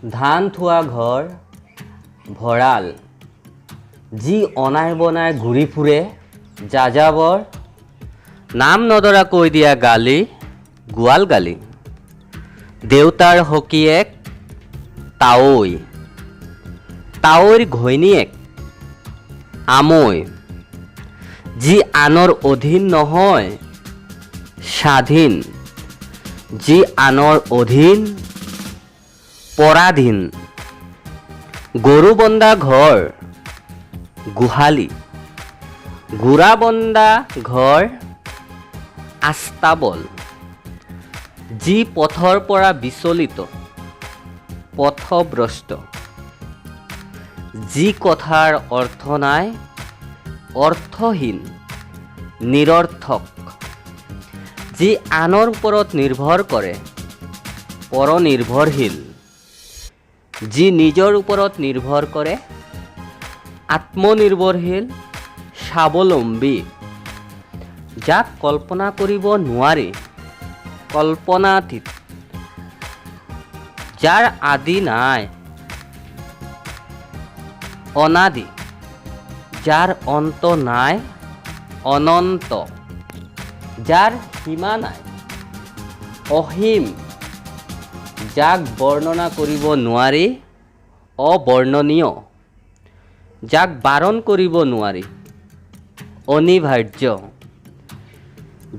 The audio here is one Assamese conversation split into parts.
ধান থোৱা ঘৰ ভঁৰাল। যি অনাই বনাই ঘূৰি ফুৰে যাযাবৰ। নাম নধৰাকৈ দিয়া গালি গোৱাল গালি। দেউতাৰ সখীয়েক তাৱৈ। তাৱৈৰ ঘৈণীয়েক আমৈ। যি আনৰ অধীন নহয় স্বাধীন। যি আনৰ অধীন পৰাধীন। গৰু বন্ধা ঘৰ গোহালি। ঘোঁৰা বন্ধা ঘৰ আস্তাবল। যি পথৰ পৰা বিচলিত পথভ্ৰষ্ট। যি কথাৰ অৰ্থ নাই অৰ্থহীন নিৰৰ্থক। যি আনৰ ওপৰত নিৰ্ভৰ কৰে পৰনিৰ্ভৰশীল। যি নিজৰ ওপৰত নিৰ্ভৰ কৰে আত্মনিৰ্ভৰশীল স্বাৱলম্বী। যাক কল্পনা কৰিব নোৱাৰি কল্পনাতীত। যাৰ আদি নাই অনাদি। যাৰ অন্ত নাই অনন্ত। যাৰ সীমা নাই অসীম। যাক বৰ্ণনা কৰিব নোৱাৰি অবৰ্ণনীয়। যাক বাৰণ কৰিব নোৱাৰি অনিবাৰ্য।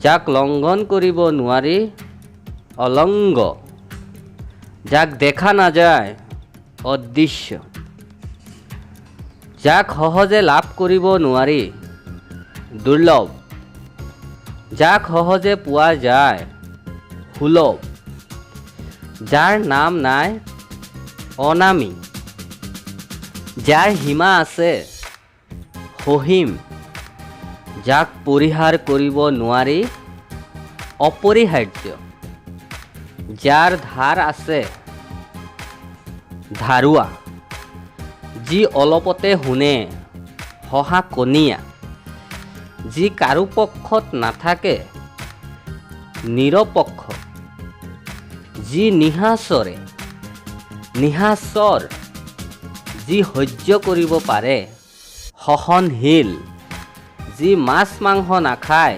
যাক লংঘন কৰিব নোৱাৰি অলংঘ্য। যাক দেখা নাযায় অদৃশ্য। যাক সহজে লাভ কৰিব নোৱাৰি দুৰ্লভ। যাক সহজে পোৱা যায় সুলভ। যাৰ নাম নাই অনামী। যাৰ সীমা আছে সসীম। যাক পৰিহাৰ কৰিব নোৱাৰি অপৰিহাৰ্য। যাৰ ধাৰ আছে ধাৰুৱা। যি অলপতে শুনে শহাকণীয়া। যি কাৰো পক্ষত নাথাকে নিৰপেক্ষ। যি নিশাচৰে নিশাচৰ। যি সহ্য কৰিব পাৰে সহনশীল। যি মাছ মাংস নাখায়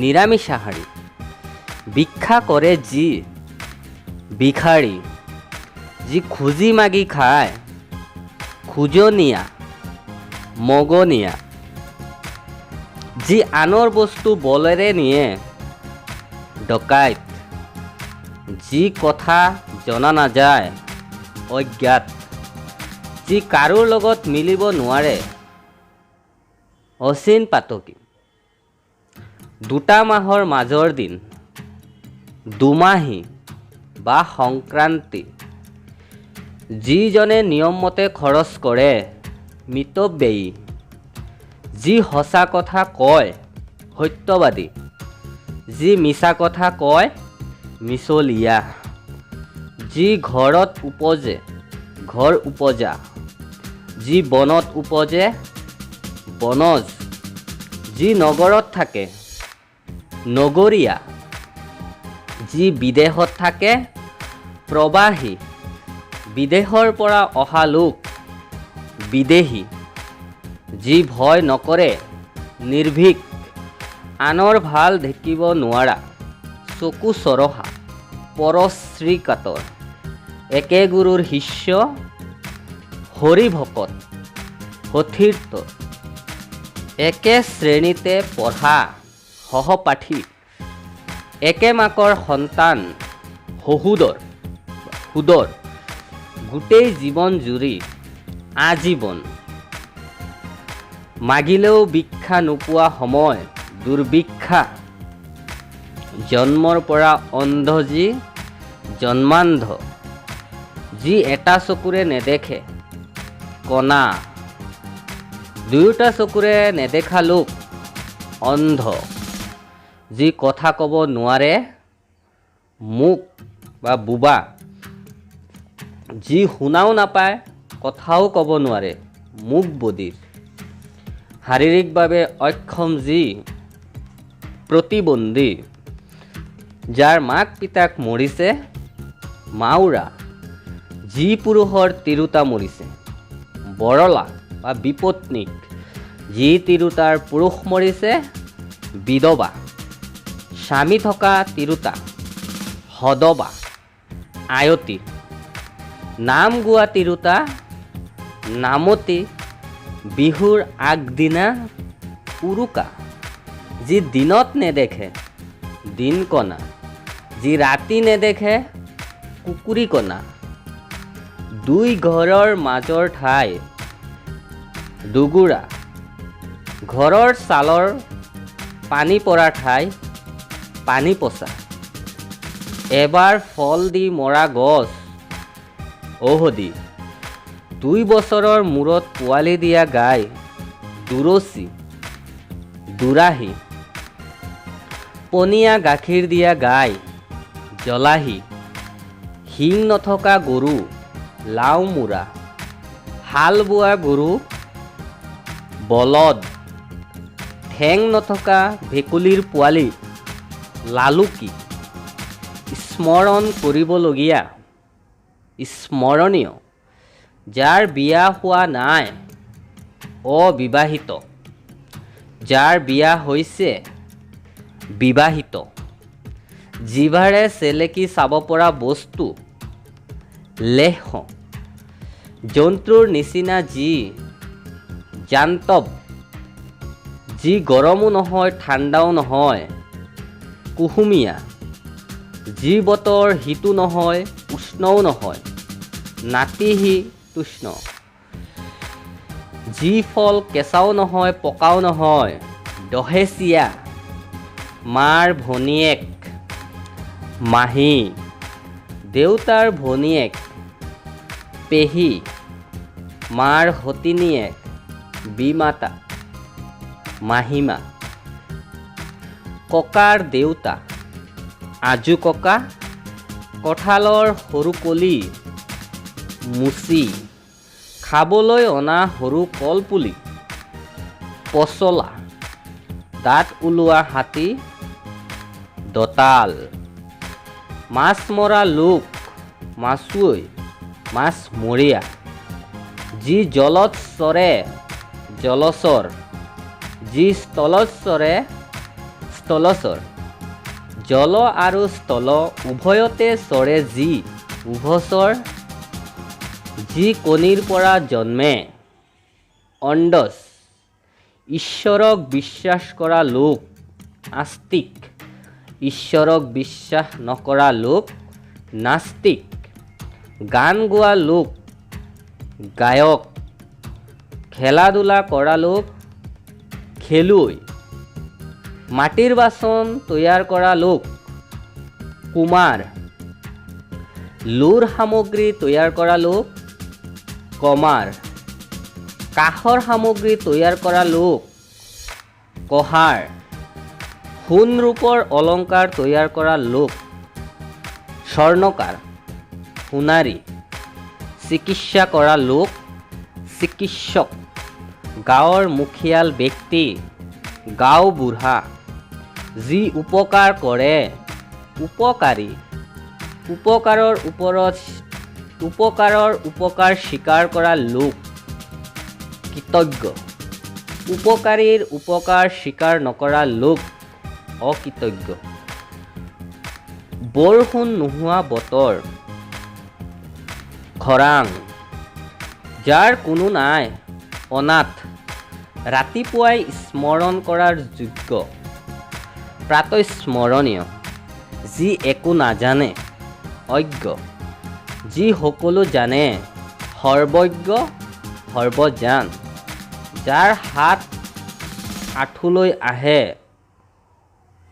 নিৰামিষাহাৰী। ভিক্ষা কৰে যি ভিখাৰী। যি খুজি মাগি খায় খোজনীয়া মগনীয়া। যি আনৰ বস্তু বলেৰে নিয়ে ডকাইত। যি কথা জনা নাযায় অজ্ঞাত। যি কাৰো লগত মিলিব নোৱাৰে অচিন পাতকি। দুটা মাহৰ মাজৰ দিন দুমাহী বা সংক্ৰান্তি। যিজনে নিয়মমতে খৰচ কৰে মিতব্যয়ী। যি সঁচা কথা কয় সত্যবাদী। যি মিছা কথা কয় মিছলীয়া। যি ঘৰত উপজে ঘৰ উপজা। যি বনত উপজে বনজ। যি নগৰত থাকে নগৰীয়া। যি বিদেশত থাকে প্ৰবাসী। বিদেশৰ পৰা অহা লোক বিদেশী। যি ভয় নকৰে নিৰ্ভীক। আনৰ ভাল দেখিব নোৱাৰা চকু চৰহা পৰশ্ৰীকাতৰ। একে গুৰুৰ শিষ্য হৰিভকত সতীৰ্থ। একে শ্ৰেণীতে পঢ়া সহপাঠী। একে মাকৰ সন্তান সহোদৰ সোদৰ। গোটেই জীৱন জুৰি আজীৱন। মাগিলেও ভিক্ষা নোপোৱা সময় দুৰ্ভিক্ষা। জন্মৰ পৰা অন্ধ যি জন্মান্ধ। যি এটা চকুৰে নেদেখে কণা। দুয়োটা চকুৰে নেদেখা লোক অন্ধ। যি কথা ক'ব নোৱাৰে মূক বা বোবা। যি শুনাও নাপায় কথাও ক'ব নোৱাৰে মূক বধিৰ। শাৰীৰিকভাৱে অক্ষম যি প্ৰতিবন্ধী। যাৰ মাক পিতাক মৰিছে মাউৰা। যি পুৰুষৰ তিৰোতা মৰিছে, বৰলা বা বিপত্নীক। যি তিৰোতাৰ পুৰুষ মৰিছে, বিধৱা। স্বামী থকা তিৰোতা, সদবা, আয়তী। নাম গোৱা তিৰোতা, নামতী। বিহুৰ আগদিনা, উৰুকা। যি দিনত নেদেখে, দিনকণা। যি ৰাতি নেদেখে, কুকুৰীকণা। দুই ঘৰৰ মাজৰ ঠাই, দুগুৰা। ঘৰৰ ছালৰ পানী পৰা ঠাই, পানী পচা। এবাৰ ফল দি মৰা গছ, ঔষধি। 2 বছৰৰ মূৰত পোৱালি দিয়া গাই, দুৰচী, দুৰাহী। পনীয়া গাখীৰ দিয়া গাই, জলাহী। শিং নথকা গৰু, লাওমূৰা। হাল বোৱা গৰু, বলদ। ঠেং নথকা ভেকুলীৰ পোৱালি, লালুকী। স্মৰণ কৰিবলগীয়া, স্মৰণীয়। যাৰ বিয়া হোৱা নাই, অবিবাহিত। যাৰ বিয়া হৈছে, বিবাহিত। জিভাৰে চেলেকি চাব পৰা বস্তু, লেহ্য। জন্তুৰ নিচিনা যি, জান্তৱ। যি গৰমো নহয়, ঠাণ্ডাও নহয়, কুহুমীয়া। যি বতৰ শীতো নহয়, উষ্ণও নহয়, নাতিশীতোষ্ণ। যি ফল কেঁচাও নহয়, পকাও নহয়, দহেচীয়া। মাৰ ভনীয়েক, মাহী। দেউতাৰ ভনীয়েক, পেহী। মাৰ সতিনীয়েক, বিমাতা, মাহীমা। ককাৰ দেউতা, আজো ককা। কঁঠালৰ সৰু কলি, মুচি। খাবলৈ অনা সৰু কলপুলি, পচলা। দাঁত ওলোৱা হাতী, দঁতাল। মাছ মৰা লোক, মাছুৱৈ, মাছমৰীয়া। যি জলত চৰে, জলচৰ। যি স্থলত চৰে, স্থলচৰ। জল আৰু স্থল উভয়তে চৰে যি, উভচৰ। যি কণীৰ পৰা জন্মে, অণ্ডজ। ঈশ্বৰক বিশ্বাস কৰা লোক, আস্তিক। ঈশ্বৰক বিশ্বাস নকৰা লোক, নাস্তিক। গান গোৱা লোক, গায়ক। খেলা ধূলা কৰা লোক, খেলুৱৈ। মাটিৰ বাচন তৈয়াৰ কৰা লোক, কুমাৰ। লোৰ সামগ্ৰী তৈয়াৰ কৰা লোক, কমাৰ। কাঁহৰ সামগ্ৰী তৈয়াৰ কৰা লোক, কঁহাৰ। সোণ ৰূপৰ অলংকাৰ তৈয়াৰ কৰা লোক, স্বৰ্ণকাৰ, সোণাৰী। চিকিৎসা কৰা লোক, চিকিৎসক। গাঁৱৰ মুখিয়াল ব্যক্তি, গাঁওবুঢ়া। যি উপকাৰ কৰে, উপকাৰী। উপকাৰৰ ওপৰত উপকাৰৰ উপকাৰ স্বীকাৰ কৰা লোক, কৃতজ্ঞ। উপকাৰীৰ উপকাৰ স্বীকাৰ নকৰা লোক, অকৃতজ্ঞ। বৰষুণ নোহোৱা বতৰ, খৰাং। যাৰ কোনো নাই, অনাথ। ৰাতিপুৱাই স্মৰণ কৰাৰ যোগ্য, প্ৰাতঃস্মৰণীয়। যি একো নাজানে, অজ্ঞ। যি সকলো জানে, সৰ্বজ্ঞ, সৰ্বজ্ঞান। যাৰ হাত আঁঠুলৈ আহে,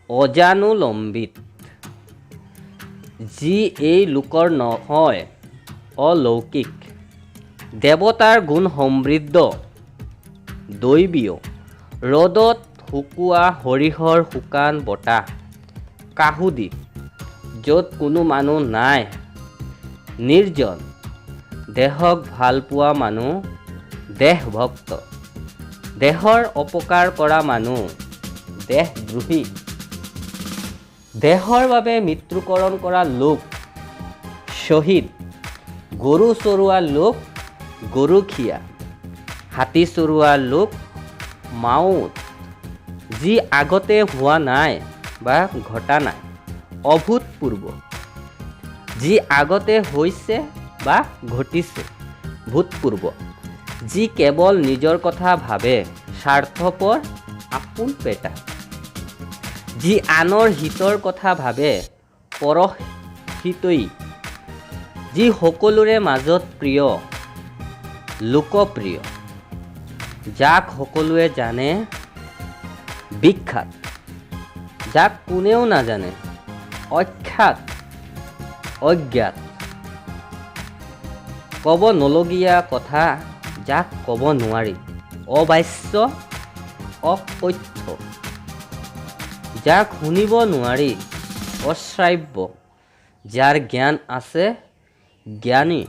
অজানুলম্বিত। যি এই লোকৰ নহয়, অলৌকিক। দেৱতাৰ গুণ সমৃদ্ধ, দৈৱীয়। ৰ'দত শুকোৱা সৰিয়হৰ শুকান বটা, কাহুদি। য'ত কোনো মানুহ নাই, নিৰ্জন। দেহক ভালপোৱা মানুহ, দেহভক্ত। দেহৰ অপকাৰ কৰা মানুহ, দেহদ্ৰোহী। দেহৰ বাবে মৃত্যুবৰণ কৰা লোক, শ্বহীদ। গৰু চৰোৱা লোক গৰখীয়া, হাতী চৰোৱা লোক মাউত। যি আগতে হোৱা নাই বা ঘটা নাই, অভূতপূৰ্ব। যি আগতে হৈছে বা ঘটিছে, ভূতপূৰ্ব। যি কেৱল নিজৰ কথা ভাবে, স্বাৰ্থপৰ, আপোন পেটা। যি আনৰ হিতৰ কথা ভাবে, পৰহিতৈষী। যি সকলোৰে মাজত প্ৰিয়, লোকপ্ৰিয়। যাক সকলোৱে জানে, বিখ্যাত। যাক কোনেও নাজানে, অখ্যাত, অজ্ঞাত। ক'ব নলগীয়া কথা যাক ক'ব নোৱাৰি, অবাচ্য, অকথ্য। যাক শুনিব নোৱাৰি, অশ্ৰাব্য। যাৰ জ্ঞান আছে, জ্ঞানী।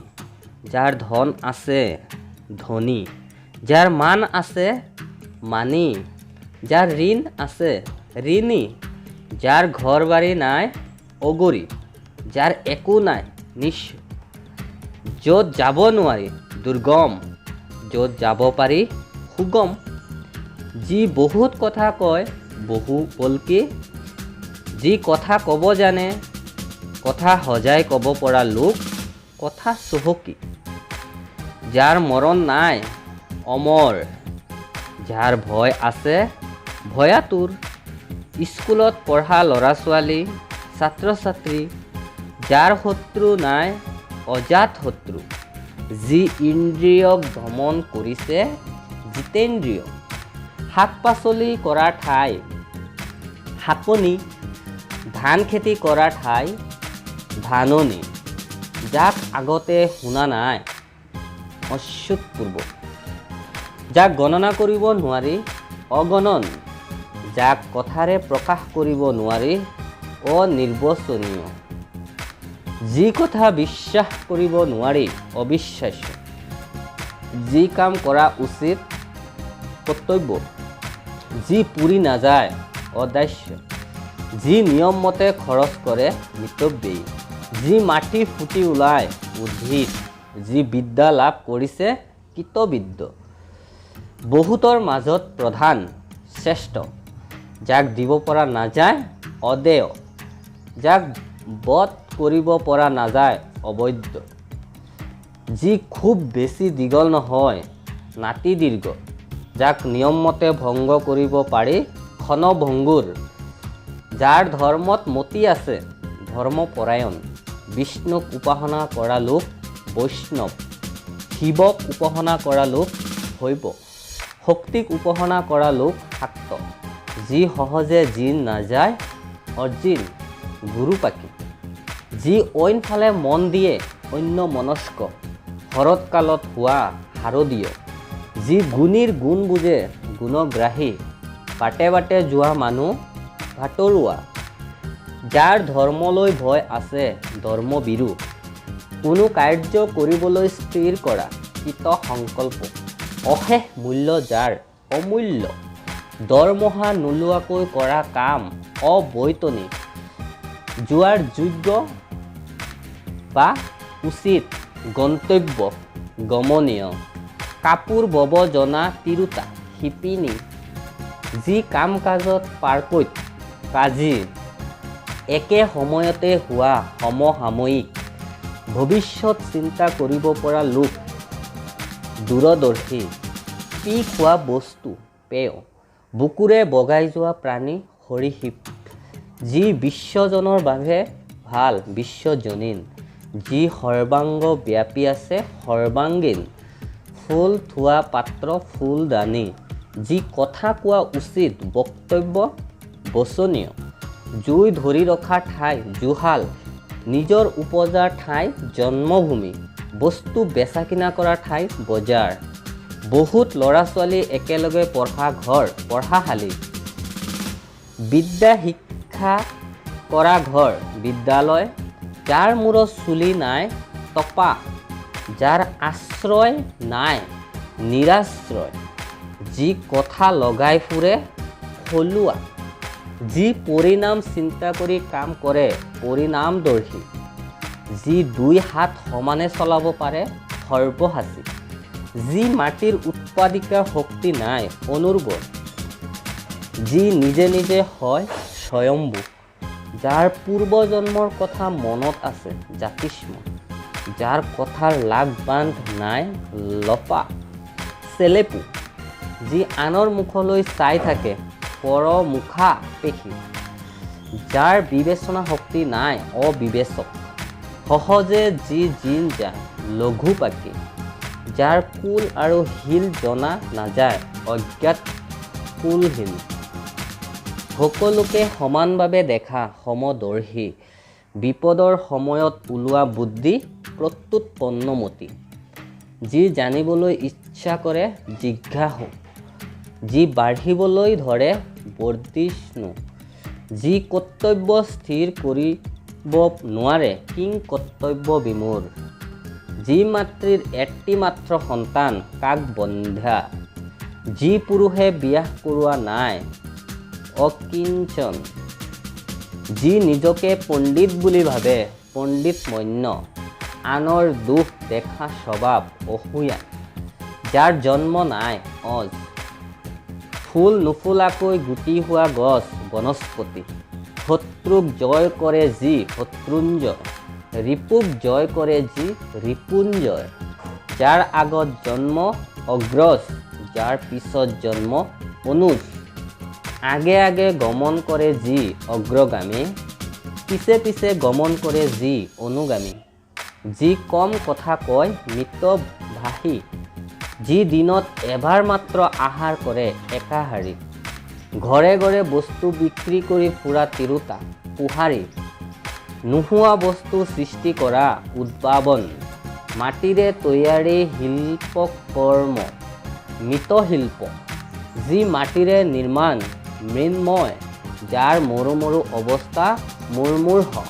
যাৰ ধন আছে, ধনী। যাৰ মান আছে, মানী। যাৰ ঋণ আছে, ঋণী। যাৰ ঘৰ বাৰী নাই, অঘৰী। যাৰ একো নাই, নিঃস্ব। য'ত যাব নোৱাৰি, দুৰ্গম। য'ত যাব পাৰি, সুগম। যি বহুত কথা কয়, বহুবল্কী। যি কথা ক'ব জানে, কথা সজাই ক'ব পৰা লোক, কথা চহকী। যাৰ মৰণ নাই, অমৰ। যাৰ ভয় আছে, ভয়াতুৰ। স্কুলত পঢ়া ল'ৰা ছোৱালী, ছাত্ৰ ছাত্ৰী। যাৰ শত্ৰু নাই, অজাত শত্ৰু। যি ইন্দ্ৰিয়ক দমন কৰিছে, জিতেন্দ্ৰিয়। শাক পাচলি কৰা ঠাই, শাকনি। ধান খেতি কৰা ঠাই, ধাননি। যাক আগতে শুনা নাই, অভূতপূৰ্ব। যাক গণনা কৰিব নোৱাৰি, অগণন। যাক কথাৰে প্ৰকাশ কৰিব নোৱাৰি, অনিৰ্বচনীয়। যি কথা বিশ্বাস কৰিব নোৱাৰি, অবিশ্বাস্য। যি কাম কৰা উচিত, কৰ্তব্য। যি পুৰি নাযায়, অদাহ্য। যি নিয়মমতে খৰচ কৰে, মিতব্যয়ী। যি মাটি ফুটি ওলায়, উদ্ভিদ। যি বিদ্যা লাভ কৰিছে, কৃতবিদ্য। বহুতৰ মাজত প্ৰধান, শ্ৰেষ্ঠ। যাক দিব পৰা নাযায়, অদেয়। যাক বধ কৰিব পৰা নাযায়, অবধ্য। যি খুব বেছি দীঘল নহয়, নাতিদীৰ্ঘ। যাক নিয়মমতে ভংগ কৰিব পাৰি, ক্ষণভংগুৰ। যাৰ ধৰ্মত মতি আছে, ধৰ্মপৰায়ণ। বিষ্ণুক উপাসনা কৰা লোক, বৈষ্ণৱ। শিৱক উপাসনা কৰা লোক, শৈৱ। শক্তিক উপাসনা কৰা লোক, শাক্ত। যি সহজে জীণ নাযায়, অজীৰ্ণ, গুৰুপাকী। যি অইন ফালে মন দিয়ে, অন্যমনস্ক। শৰৎকালত হোৱা, শাৰদীয়। যি গুণীৰ গুণ বুজে, গুণগ্ৰাহী। বাটে বাটে যোৱা মানুহ, বাটৰুৱা। যাৰ ধৰ্মলৈ ভয় আছে, ধৰ্মভীৰু। কোনো কাৰ্য কৰিবলৈ স্থিৰ কৰা, কৃত সংকল্প। অশেষ মূল্য যাৰ, অমূল্য। দৰমহা নোলোৱাকৈ কৰা কাম, অবৈতনিক। যোৱাৰ যোগ্য বা উচিত, গন্তব্য, গমনীয়। কাপোৰ বব জনা তিৰোতা, শিপিনী। যি কাম কাজত পাকৈত, কাজী। একে সময়তে হোৱা, সমসাময়িক। ভৱিষ্যত চিন্তা কৰিব পৰা লোক, দূৰদৰ্শী। পি খোৱা বস্তু, পেয়। বুকুৰে বগাই যোৱা প্ৰাণী, সৰীসৃপ। যি বিশ্বজনৰ বাবে ভাল, বিশ্বজনীন। যি সৰ্বাংগ ব্যাপী আছে, সৰ্বাংগীন। ফুল থোৱা পাত্ৰ, ফুলদানি। যি কথা কোৱা উচিত, বক্তব্য, বচনীয়। জুই ধৰি ৰখা ঠাই, জুহাল। নিজৰ উপজা ঠাই, জন্মভূমি। বস্তু বেচা কিনা কৰা ঠাই, বজাৰ। বহুত ল'ৰা ছোৱালী একেলগে পঢ়া ঘৰ, পঢ়াশালী। বিদ্যা শিক্ষা কৰা ঘৰ, বিদ্যালয়। যাৰ মূৰত চুলি নাই, তপা। যাৰ আশ্ৰয় নাই, নিৰাশ্ৰয়। যি কথা লগাই ফুৰে, খলুৱা। যি পৰিণাম চিন্তা কৰি কাম কৰে, পৰিণামদৰ্শী। যি দুই হাত সমানে চলাব পাৰে, সৰ্বহাচী। যি মাটিৰ উৎপাদিকা শক্তি নাই, অনুৰ্বৰ। যি নিজে নিজে হয়, স্বয়ম্ভু। যাৰ পূৰ্বজন্মৰ কথা মনত আছে, জাতিস্মৰ। যাৰ কথাৰ লাগ বান্ধ নাই, লফা চেলেপু। যি আনৰ মুখলৈ চাই থাকে, পৰমুখাপেক্ষী। যাৰ বিবেচনা শক্তি নাই, অবিবেচক। সহজে যি জীণ যায়, লঘুপাকী। যাৰ কুল আৰু শীল জনা নাযায়, অজ্ঞাত কুলশীল। সকলোকে সমানভাৱে দেখা, সমদৰ্শী। বিপদৰ সময়ত ওলোৱা বুদ্ধি, প্ৰত্যুৎপন্নমতি। যি জানিবলৈ ইচ্ছা কৰে, জিজ্ঞাসু। যি বাঢ়িবলৈ ধৰে, বৰ্ধিষ্ণু। যি কৰ্তব্য স্থিৰ কৰিব নোৱাৰে, কিংকৰ্তব্যবিমূঢ়। যি মাতৃৰ এটি মাত্ৰ সন্তান, কাকবন্ধ্যা। যি পুৰুষে বিবাহ কৰোৱা নাই, অকিঞ্চন। যি নিজকে পণ্ডিত বুলি ভাবে, পণ্ডিতমন্য। আনৰ দোষ দেখা স্বভাৱ, অসূয়া। যাৰ জন্ম নাই, অজ। ফুল নুফুলাকৈ গুটি হোৱা গছ, বনস্পতি। শত্ৰুক জয় কৰে যি, শত্ৰুঞ্জয়। ৰিপুক জয় কৰে যি, ৰিপুঞ্জয়। যাৰ আগত জন্ম, অগ্ৰজ। যাৰ পিছত জন্ম, অনুজ। আগে আগে গমন কৰে যি, অগ্ৰগামী। পিছে পিছে গমন কৰে যি, অনুগামী। যি কম কথা কয়, মিতভাষী। যি দিনত এবাৰ মাত্ৰ আহাৰ কৰে, একাহাৰী। ঘৰে ঘৰে বস্তু বিক্ৰী কৰি ফুৰা তিৰোতা, পোহাৰী। নোহোৱা বস্তু সৃষ্টি কৰা, উদ্ভাৱন। মাটিৰে তৈয়াৰী শিল্পকৰ্ম, মৃৎশিল্প। যি মাটিৰে নিৰ্মাণ, মৃন্ময়। যাৰ মৰো মৰো অৱস্থা, মুমূৰ্ষু।